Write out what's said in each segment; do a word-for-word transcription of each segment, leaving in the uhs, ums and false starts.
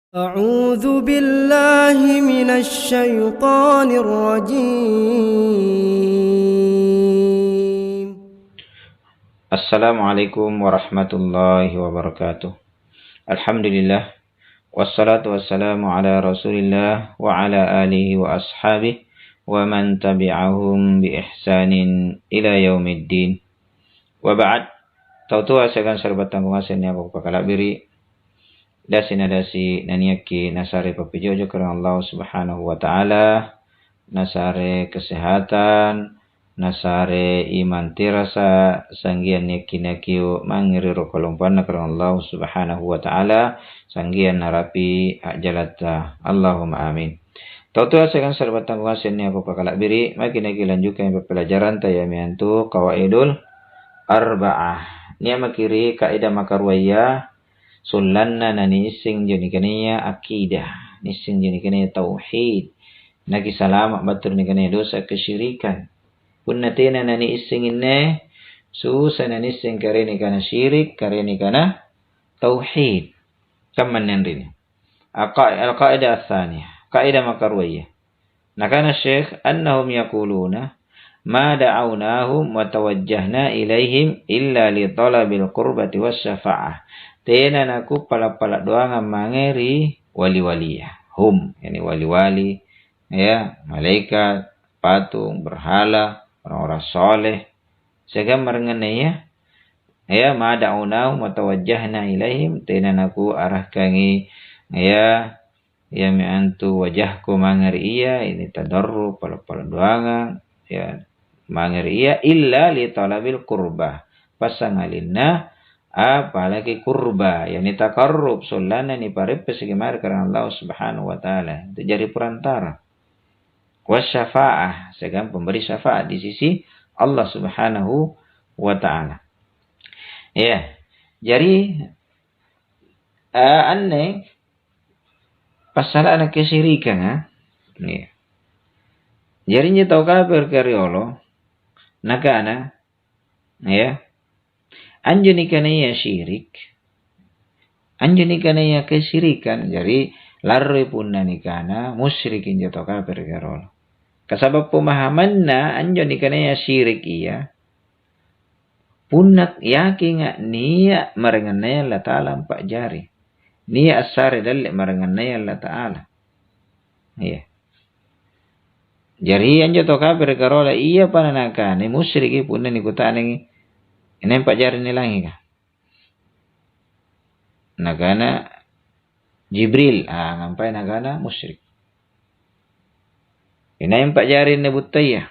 أعوذ بالله من الشيطان الرجيم. السلام عليكم ورحمة الله وبركاته. الحمد لله. والصلاة والسلام على رسول الله وعلى آله وأصحابه ومن تبعهم بإحسان إلى يوم الدين. Wa ba'd, tau toa siagang sari'battangku ngaseng niaka kupakala'biri', dasi nadasi naniakki nasare pappijojo karaeng Allah Subhanahu wa Ta'ala, nasare kesehatan, nasare iman terasa, sanggiang niakki nakio mange ri roko lompoanna karaeng Allah Subhanahu wa Ta'ala, sanggiang narapi a'jalatta. Allahumma amin. Tau toa siagang sari'battangku ngaseng niaka kupakala'biri', maki nakilanjutkangi pappilajaranta, iami antu Qawaidul Arba'ah. Nia' maki ri kaidah makaruaya, sollanna naniisseng injo nikanaya akidah, niisseng injo nikanaya tauhid, nakisalama' battu ri nikanaya dosa kesyirikan. Punna tena naniisseng inne, susa nanisseng kare nikana syirik, kare nikana tauhid. Kammanne anrinni. Al-qa-, al-qaidah ats-tsaniyah, kaidah makaruaya. Nakana Syekh, "Annahum yaquluna, ma da'awnahum wa tawajjahna ilaihim illa li talabil qurbati was syafa'ah." Tena nakuppala'-pala' doangang mange ri wali-walia. Hum, yani wali-wali, ya, malaikat, patung, berhala, orang-orang soleh, siagang maraengannaya, ya, ma da'awnahum wa tawajjahna ilaihim, tena nakuarahkangi, ya, iami antu wajahku mange ri ia, ini tadarru', pala'-pala' doangang, ya, mange ri ia, illa li talabil qurba, passangalinna apalaki qurba, yani takarrub, sollanna nipareppeseki mae ri karaeng Allah Subhanahu wa Ta'ala, itu jari perantara. Wasyafa'ah, siagang pemberi syafaat di sisi Allah Subhanahu wa Ta'ala. Ya, jari, eh, anne passala'na kesyirikanga, ya. Jari injo tau kapereka riolo, nakana, ya, anjo nikanaya syirik, anjo nikanaya kesyirikan, jari larroi punna nikana musyrik injo tau kapereka riolo. Kasaba' pemahamanna anjo nikanaya syirik ia, punna yakinga' nia' maraengannaya Allata'ala ampa'jari, nia' assare dalle' maraengannaya Allata'ala. Iya. Jari anjo tau kapereka riolo, iapa nanakanai musyriki punna nikuta'nangi, "Inai ampa'jari ri langika?" Nakana, "Jibril." Ah, ngampai nakana musyrik. "Inai ampa'jari anne buttaya?"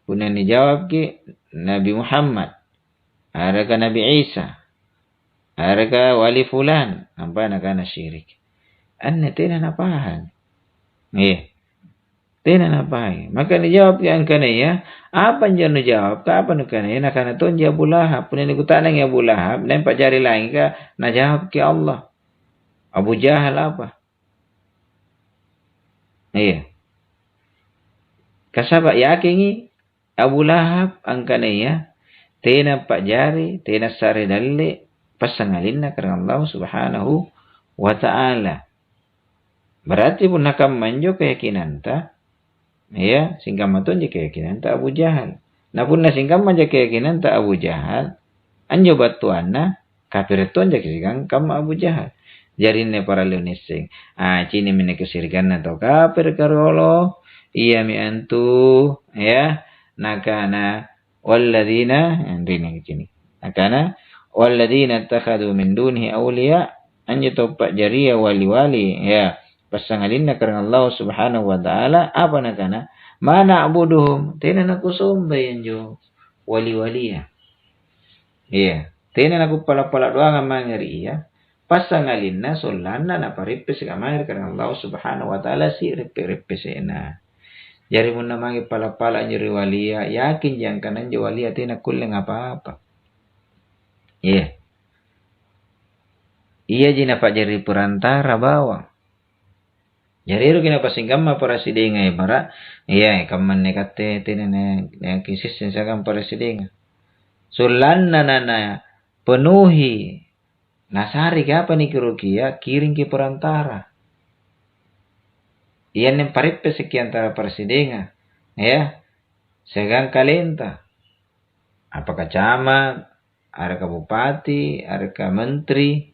Punna nijawabki, "Nabi Muhammad, areka Nabi Isa, areka wali fulan," nampa nakana syirik. Anne tena napahang. Iya. Tena napahang. Maka nijawabki angkanaya, "Apa anjo nujawabka? Apa nukanaya?" Nakana tonji Abu Lahab. Punna nikuta'nangi Abu Lahab, "Inai ampa'jari langika?" Najawabki Allah. "Abu Jahal apa?" Iya. Kasaba' yakingi Abu Lahab angkanaya tena pa'jari, tena sare dalle' passangalinna karaeng Allah Subhanahu wa Ta'ala. Berarti punna kamma anjo keyakinanta, ya, singkamma tonji keyakinanta Abu Jahal. Na punna singkammaja keyakinanta Abu Jahal, anjo battuanna kapere' tonjaki sikamma Abu Jahal. Jari anne parallu nisseng. Ah, cini'mi anne kesyirikanna tau kapereka riolo, iami antu, ya, nakana, "Walladzina," anrinni cini'. Nakana, "Walladzina ittakhadhu min dunihi awliya," anjo tau pa'jaria wali-wali, ya, passangalinna karaeng Allah Subhanahu wa Ta'ala, apa nakana? "Ma na'buduhum," tena nakusombai anjo wali-walia. Iya, tena nakuppala'-pala' doangang mange ri ia, passangalinna sollanna napareppeseka mae ri karaeng Allah Subhanahu wa Ta'ala sireppe'-reppese'na. Jari punna mange pala'-pala' anjo ri walia, yakinji angkana anjo walia tena kulle apa-apa. Iya. Iaji napa'jari perantara bawang. Jari eroki napasingkamma parasidenga ebara', iya, kammanne katte tena na-, nakisisseng siagang parasidenga. Sollanna nanapenuhi Nasareki apa nikirukia, kiringki perantara. Ianne pareppeseki antara presidenga, ya, siagang kalenta. Apaka camat, areka bupati, areka menteri.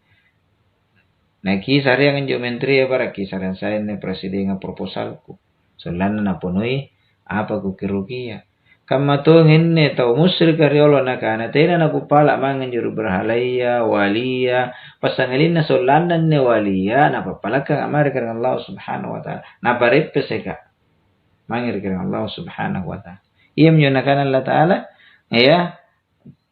Nakisareang anjo menteri, bara kisareang saenne presidenga proposalku. Sollanna naponoi apa kukirukia. Kamma tongenne tau musyrika riolo nakana, "Tena nakupala mange anjo ri berhalaya, walia, passangalinna sollanna anne walia, napappalakkanga mae ri karaeng Allah Subhanahu wa Ta'ala." Napareppeseka mange ri karaeng Allah Subhanahu wa Ta'ala. Iaminjo nakana Allah Ta'ala, ya,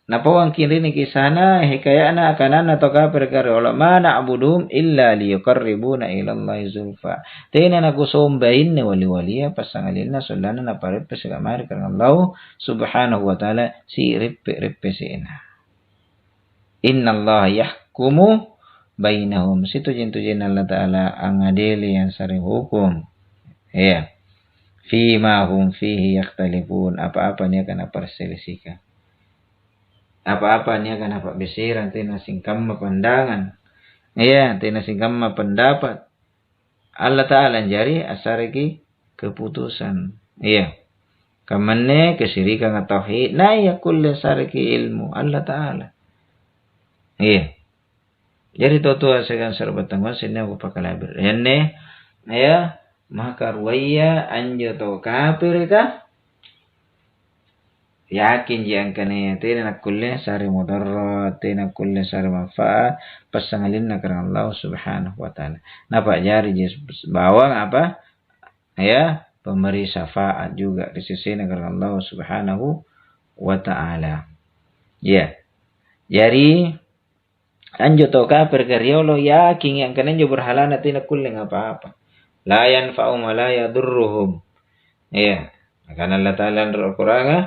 Napauang kiriniki sana hikaya'na akananna tau kapereka riolo, "Ma na'buduhum illa liyuqarribuna ilallahi zulfa." Tena nakusombainne wali-walia, passangalinna sollanna napareppeseka mae ri karaeng Allahu Subhanahu wa Ta'ala, sireppe-reppese'na. "Innallaha yahkumu bainahum." Sitojeng-tojenna Allah Ta'ala angadeli yang sare hukum. Iya. "Fima hum fihi yakhtalifun." Apa-apa niaka naparselisikang. Apa-apa niaka napa'beserang, tena singkamma pandangan. Iya, tena singkamma pendapat. Allah Ta'ala jari assareki keputusan. Iya. Kammanne kesyirikanga tauhid, nai akkulle sareki ilmu Allah Ta'ala. Iya. Jari tau toa siagang sari'battang ngaseng niaka kupakala'biri. Anne, ya, maka ruaya anjo tau kapereka, yakinji angkanaya tena nakkulle sare mudarrat, tena nakkulle sare manfaat, passangalinna karaeng Allah Subhanahu wa Ta'ala. Napa'jariji bawang apa? Ya, pemberi syafaat juga ri sesena karaeng Allah Subhanahu wa Ta'ala. Ya. Jari, anjo tau kapereka riolo yakingi angkana anjo berhalana tena kulle apa-apa. "La yanfa'uhum wa la yadurruhum." Iya, nakana Allah Ta'ala ri Al-Qur'anga,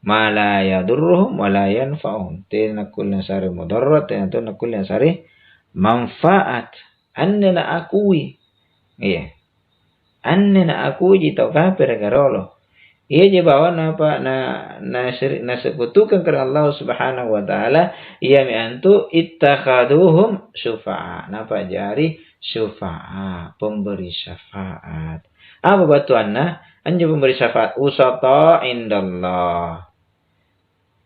"Ma la yadurruhum wa la yanfa'uhum." Tena kulle sare mudarrat, tena to nakkulle sare manfaat. Anne naakui. Iya. Anne naakuji tau kapereka riolo. Iaji bawang napa-, na-, nasiri-, nasekutukang karaeng Allah Subhanahu wa Ta'ala, iami antu ittakhaduhum syufa'a. Napa'jari syufa'a, pemberi syafaat. Apa battuanna? Anjo pemberi syafaat, usata indallah.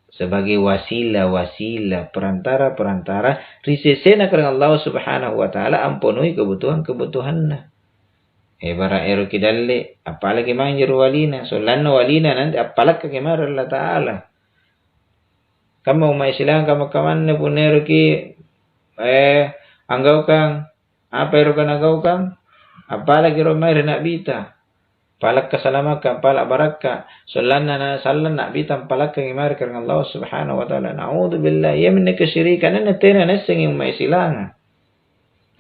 Sebagai wasilah-wasilah, perantara-perantara ri sesena karaeng Allah Subhanahu wa Ta'ala amponoi kebutuhan-kebutuhanna. Ebara' eroki dalle', appalaki mange ri walina, sollanna walina nanti appalakkaki mae ri Allata'ala. Kamma umma' Islanga kamma-kammanne punna eroki, eh, anggaukang apa eroka nagaukang, appalaki ro mae ri Na'bita. Pala' kasalamakang, pala' barakka', sollanna nasallang Na'bita ampalakkangi mae ri karaeng Allah Subhanahu wa Ta'ala. Na'udzubillah, iaminne kesyirikan, anne tena naissengi umma' Islanga.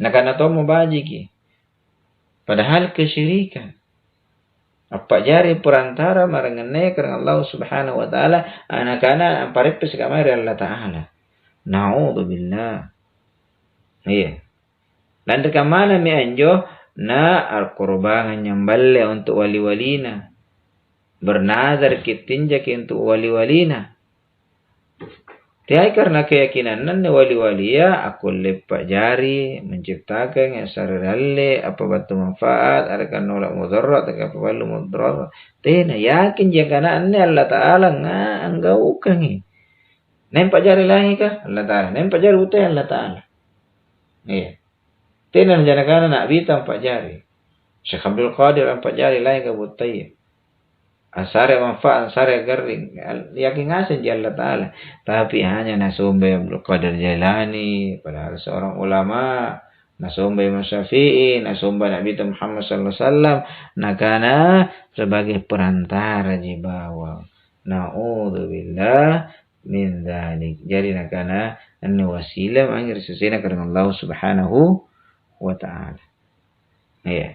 Nakana tommo bajiki. Padahal kesyirikan. Appa'jari perantara maraengannaya karaeng Allah Subhanahu wa Ta'ala, a, nakana ampareppeseka mae ri Allata'ala. Na'udzubillah. Iya. Lanri kammanami anjo, na akkorobangang nyamballe untu' wali-walina. Bernazarki tinjaki untu' wali-walina. Teai karena keyakinanna anne wali-walia akkulle pa'jari, menciptakangi, assare dalle', appabattu manfaat, areka nola' mudarra', atau appaballu mudarra'. Tena, yakinji angkana anne Allata'ala nga-, anggaukangi. Nai ampa'jari langika? Allata'ala. Nai ampa'jari butaya? Allata'ala. Iya. Tena najanakana Na'bita ampa'jari. Syekh Abdul Qadir ampa'jari langika butaya. Assare manfaat, assare garring. Al-, yakin ngasenji Allata'ala. Tapi hanya nasombai Abdul Qadir Jailani, padahal seorang ulama. Nasombai Imam Syafi'i, nasombai Na'bita Muhammad sallallahu alaihi wasallam. Nakana sebagai perantaraji bawang. Na'udzubillah min dzalik. Jari nakana, anne wasilah mange ri sesena karaeng Allah Subhanahu wa Ta'ala. Iya.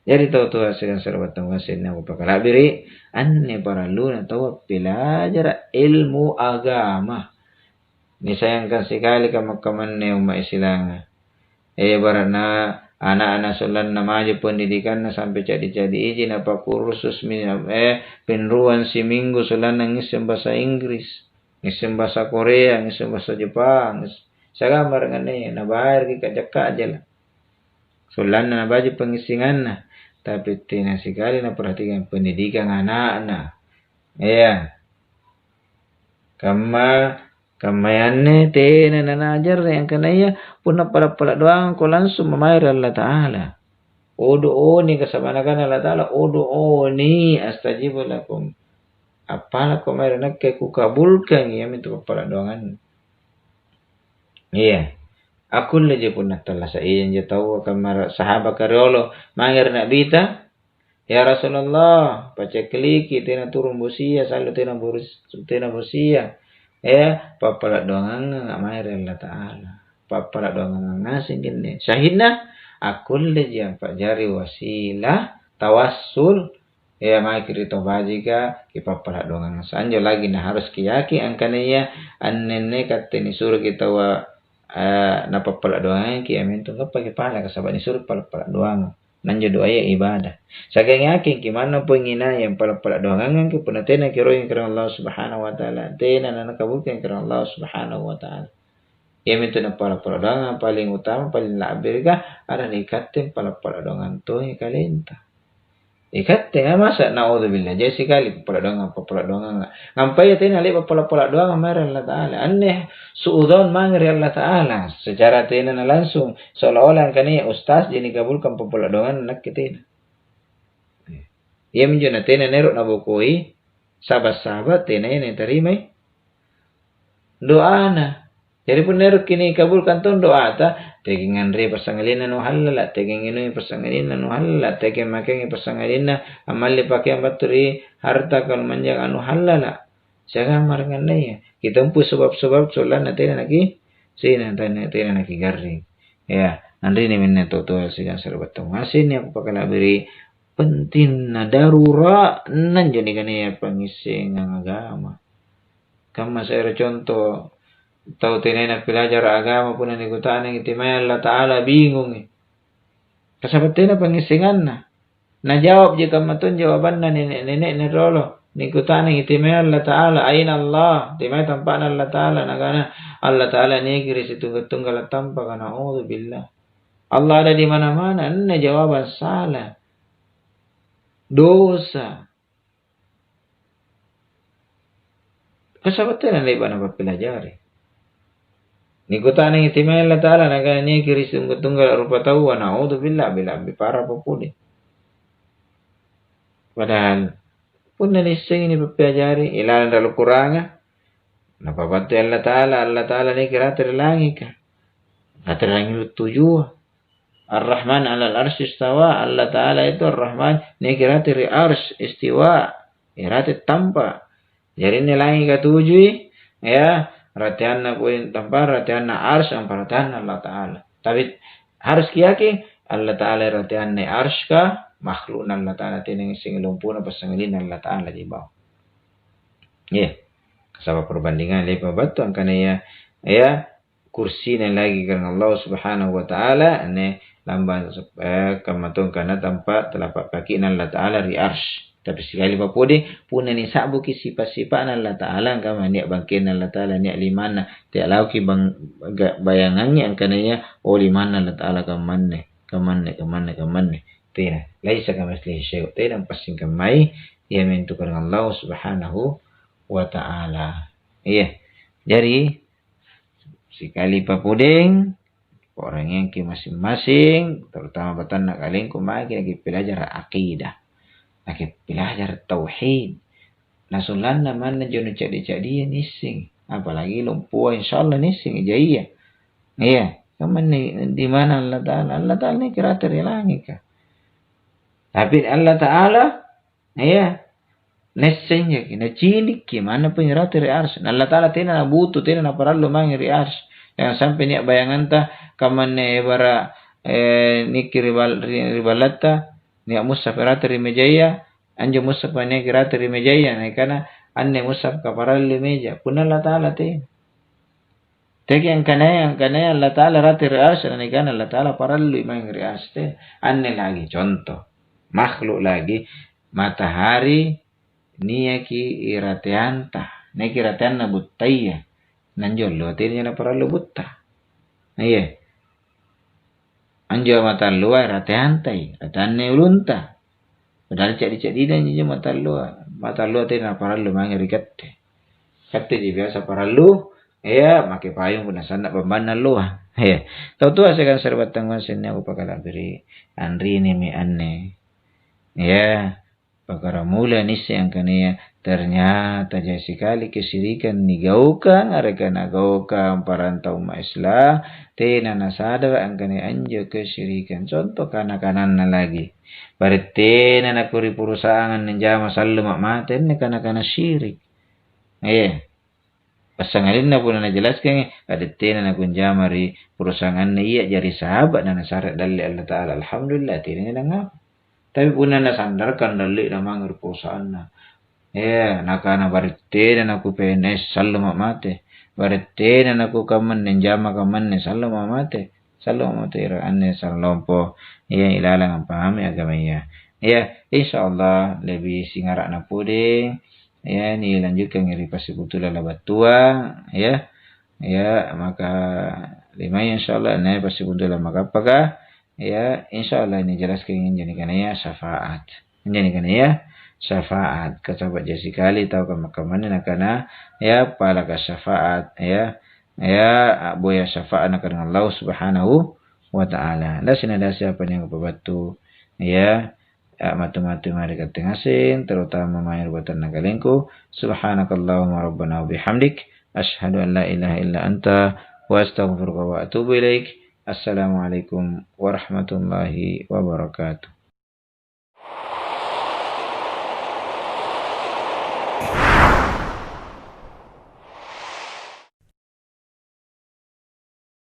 Jari tau toa siagang sari'battang ngaseng niaka kupakala'biri, anne paralluna taua appilajara' ilmu agama. Nisayangkan sikali kamma-kammanne umma' Islanga. Ebara'na ana'-ana' sollanna maju pendidikanna sampai ca'di-ca'di iji, napakursusmi, eh, pinruang siminggu sollanna ngisseng bahasa Inggris, ngisseng bahasa Korea, ngisseng bahasa Jepang, Siagang maraenganna nabayaraki ka'ja-ka'jala. Sollanna nabaji' pangngissenganna, tapi tena sikali naperhatikan pendidikan ana'na. Iya. Kamma, kammayanne tena nanajarre' angkanaya punna pala'-pala' doangangko langsung mamae ri Allata'ala. "Ud'uni," kasaba' Nakana Allata'ala, "Ud'uni astajib lakum." Appalako mae ri Nakke, Kukabulkangi iamintu pappala' doangannu. Iya. Akkulleji punna attallasa' ijanjo taua kamma sahabaka riolo mange ri Na'bita, "Ya Rasulullah, pacakkiliki, tena turung bosia, sallo tena burus-, tena bosia. Eh, pappala' doangangang mae ri Allata'ala. Pappala' doangangang ngaseng kinne." Sahidna, akkulleji ampa'jari wasilah tawassul, eh, maki ri tau bajika, kipappala' doangangang. Sanjo lagi na harus kiyaki angkanaya annenne katte nisuroki taua, eh, napappala' doangangki, iamintu ngappaki pala, kasaba' nisuro pala'-pala' doangang. Nanjo doaya ibadah. Siagang yakingki manna poeng inai ampala'-pala' doangangangki, punna tena kiroyang karaeng Allah Subhanahu wa Ta'ala, tena nanakabulkang karaeng Allah Subhanahu wa Ta'ala. Iamintu nappala'-pala' doangang paling utama, paling la'birika, ada ri katte pala'-pala' doangang tongi kalenta. Ikatte, eh, masa naudzubillah, jai sikali pappala' doangang, pappala' doangang. Nampa ia tena le'ba' pala'-pala' doangang mae ri Allata'ala. Anne suudzon mange ri Allata'ala secara tena na langsung, seolah-olah angkanaya ustaz je nikabulkang pappala' doanganna, nakke tena. Iaminjo natena naero' nabokoi, saba'-saba' tenaya natarimai doana. Jari punna eroki nikabulkang tong doata, teaking anrei passangalinna nuhallala', teaking inungi passangalinna nuhallala', teaking makengi passangalinna ammalli pakeang battu ri harta kalumanynjang anu hallala'. Siagang maraengannaya, kitempu sebab-sebab sollanna tena naki-, sina tena, tena nakigarring. Ya, anrini minne tau-tau siagang sari'battang ngaseng niaka kupakala'biri, pentinna, darurat, nanjo nikanaya pangngissengang agama. Kamma se're conto, tau tenaya nappilajara' agama punna nikuta'nangi timai Allata'ala, bingungi. Kasaba' tena pangngissenganna. Najawabji kamma tong jawabanna nene'-nene'na riolo. Nikuta'nangi timai Allata'ala, "Aina Allah?" Timai tampa'na Allata'ala, nakana, "Allata'ala niaki ri situnggala'-tunggala' tampaka." Na'udzubillah. Allah ada di mana-mana, anne jawabang sala. Dosa. Kasaba' tena le'ba' napappilajari. Nikuta'nangi timai Allata'ala, nakana niaki ri situnggala'-tunggala' rupataua, na'udzubillah, la'bi-la'bi parapa pole. Padahal punna niassengi nipappilajari ilalang ri Al-Qur'anga, Napabattui Allata'ala, Allata'ala niaki rate ri langika, rate ri langi' tujua. Ar-Rahman 'alal 'arsy istawa, Allata'ala itu Ar-Rahman niaki rate ri arsy, istiwa, irate tampa'. Jari anne langika tujui, ya, rateanna poeng tampa', rateanna arsy, amparateanna Allata'ala. Tapi harus kiyaki, Allata'ala rateanna arsyka, makhlukna Allata'ala, tena ngassengi lompona passangalinna Allata'ala ri bawang. Iya. Saba' perbandingan le'ba' battu angkanaya, ya, kursina lagi karaeng Allah Subhanahu wa Ta'ala, anne lamba-, eh, kamma tong kana tampa' talapa' kaki'na Allata'ala ri arsy. Tapi sikali papodi, punna nisa'buki sipa'-sipa'na Allata'ala, angkana nia' bangkenna Allata'ala, nia' limanna, tea' laoki bang-, ga-, bayangangi angkanaya, oh, limanna Allata'ala kammanne, kammanne, kammanne, kammanne. Tena, laisa kamitslihi syai', tena passing kammai, iamintu karaeng Allah Subhanahu wa Ta'ala. Iya. Jari, sikali papodeng, pa'rangiangki masing-masing, terutama batanna kalengku, maki nakipilajara akidah, nakipilajara tauhid. Na sollanna manna anjo nu ca'di-ca'dia niassengi, apalagi lompoa, insyaallah niassengi jaia. Iya, kammanne di mana Allata'ala? Allata'ala niaki rate ri langika. Tapi Allata'ala Iya. Naisseng jaki, nacinikki manna poeng rate ri arsy. Na Allata'ala tena nabutu, tena naparallu mange ri arsy. Jangang sampe nia' bayanganta kammanne ebara', eh, niakki ri bal-, ri, ri ballatta, nia' mushaf rate ri mejaya, anjo mushaf niaki rate ri mejaya, naikana anne mushaf kaparallui meja. Punna Allata'ala tena. Teki angkanaya, angkanaya Allata'ala rate ri arsy, na nikana Allata'ala parallui mange ri arsy, te. Anne lagi contoh. Makhluk lagi, matahari niaki irateanta, niaki irateanna buttaya. Na anjo alloa tena naparallu butta. Iya. Anjo matallua rateantai, rateanne ulunta. Padahal ca'di-ca'dina anjo matallua. Matallua tena parallu mange ri katte. Katte ji biasa parallu, iya, make payung punna sanna' bambanna alloa. Iya. Tau toa siagang sari'battang ngaseng nia' kupakala'biri', anrinimi anne. Iya. Pakkaramula nisseng angkanaya ternyata jai sikali kesirikang nigaukang, areka nagaukang paranta umma' Islam, tena nasadara angkanaya anjo kesirikang. Conto kana-kananna lagi, bare' tena naku ri perusahaan anne anjama salluma' mate anne kana-kana syirik. Eh. Passangalinna punna najelaskangi, "Kade' tena nakunjama ri perusahaanna ia jari sahaba' na nasare' dalle' Allata'ala." Alhamdulillah, tenai nangngapa. Tapi punna nasandarkan dalle'na mange ri perusahaanna, eh, nakana, "Bare' tena naku P N S, salluma' mate. Bare' tena naku kammanne, njama kammanne, salluma' mate." Salluma' mate ero' anne sarang lompo, iya, ilalang ampahami agamaya. Iya, insya Allah lebih singara'na puding, iya, nilanjutkangi ri passibuntulang labattua, iya. Iya, maka limaya insya Allah anne passibuntulang makappaka, iya, insya Allah nijelaskangi anjo nikanaya syafaat. Anjo nikanaya syafaat. Kasaba' jai sikali tau kamma-kammanne nakana, iya, palaka syafaat, iya. Iya, a'boya syafa'na ri Allahu Subhanahu wa Ta'ala. Dasi na dasi apa niaka pabattu, iya, a'matu-matu mae ri katte ngaseng, terutama mae ri batanna kalengku. Subhanakallahumma rabbana wa bihamdik, asyhadu an la ilaha illa anta, wa astaghfiruka wa atubu ilaik. Assalamualaikum warahmatullahi wabarakatuh.